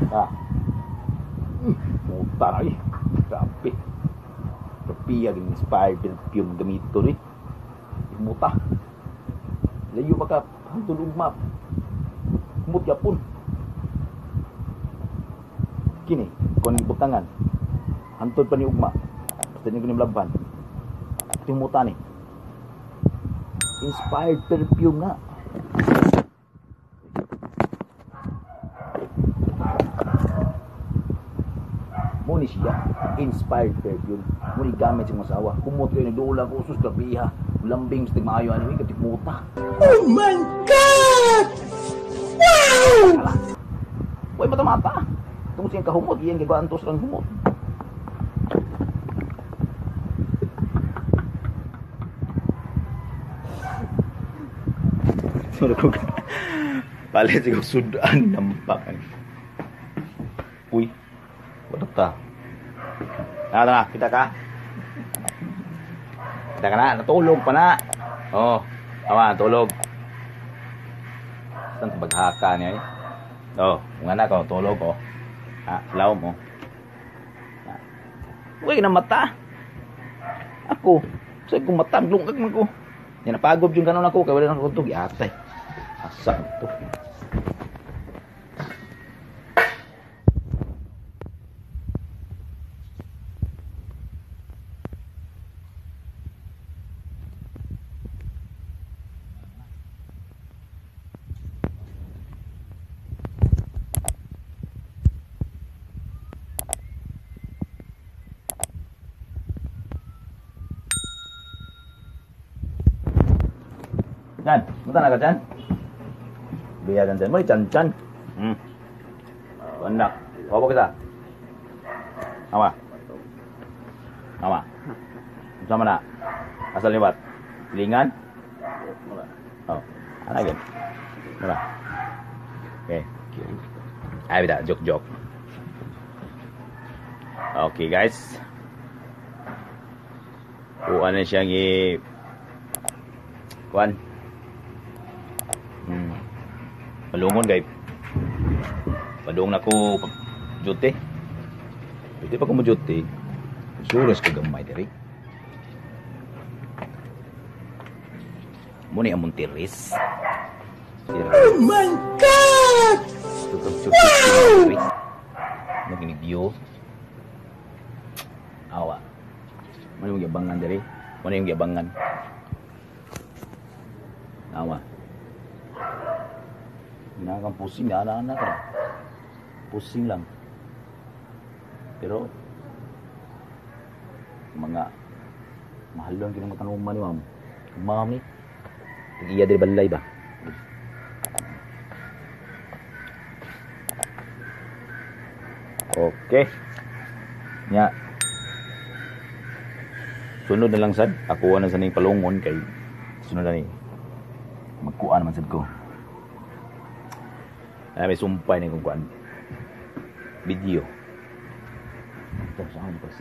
Ah. Muta na eh. Grabe. Grabe ang inspired perfume gamito ni. Muta. Layo pa ka hangtod ugma. Humot yapon. Kini, kung ibutangan. Hantod pa ni ugma. Basta niyo kunim laban. Ito ni. Inspired perfume nga. Muni siya, inspired perfume. Muni gamit sa mga asawa. Humot kayo, nagduula ko, sus, grabe ha. Lambing sa tigmaayo, ano yung katikmuta. Oh my God! Wow! Uy, mata-mata. Tungkol siyang kahumot, iyan gagawa antos lang humot. Sorry ko. Palit siguro sudan nampak. Uy, wala ta. Tara, tara, kita ka. Kita ka na, natulog pa na. Oh, tama, tulog. Saan baghaka niya eh? Oh, nga na ko, tulog oh. Ah, law mo. Uy, na mata. Ako, sa kong mata, lungkag man ko. Yan, napagod yung kanon ako, kaya wala nang kuntog. Yatay. Asa to. Chan, muta na ka chan? Biya chan chan, mo chan chan. Anak, bawa kita. Awa. Awa. Sama na. Asal liwat. Lingan? Oh. Ana gyud. Wala. Okay. Ay bida, joke joke. Okay guys. Kuha na siyang i kuan. Palungon guys. Padung na ko duty. Duty pa ko mo duty. Suros ko gamay diri. Muni among tiris. Oh my God! Wow! Naging view. Awa. Muni yung giabangan diri. Muni yung giabangan. Awa. Ginakang pusing, ana-ana ka. Pusing lang. Pero mga mahalon kinong matanuman ni ma'am. Ma'am ni iya diri balay ba? Okay. Nya. Sunod na lang sad. Ako na sa ning palungon kay sunod na ni. Magkuan man sad ko. Ay, may sumpay na kung kuan. Video. Ito, saan ko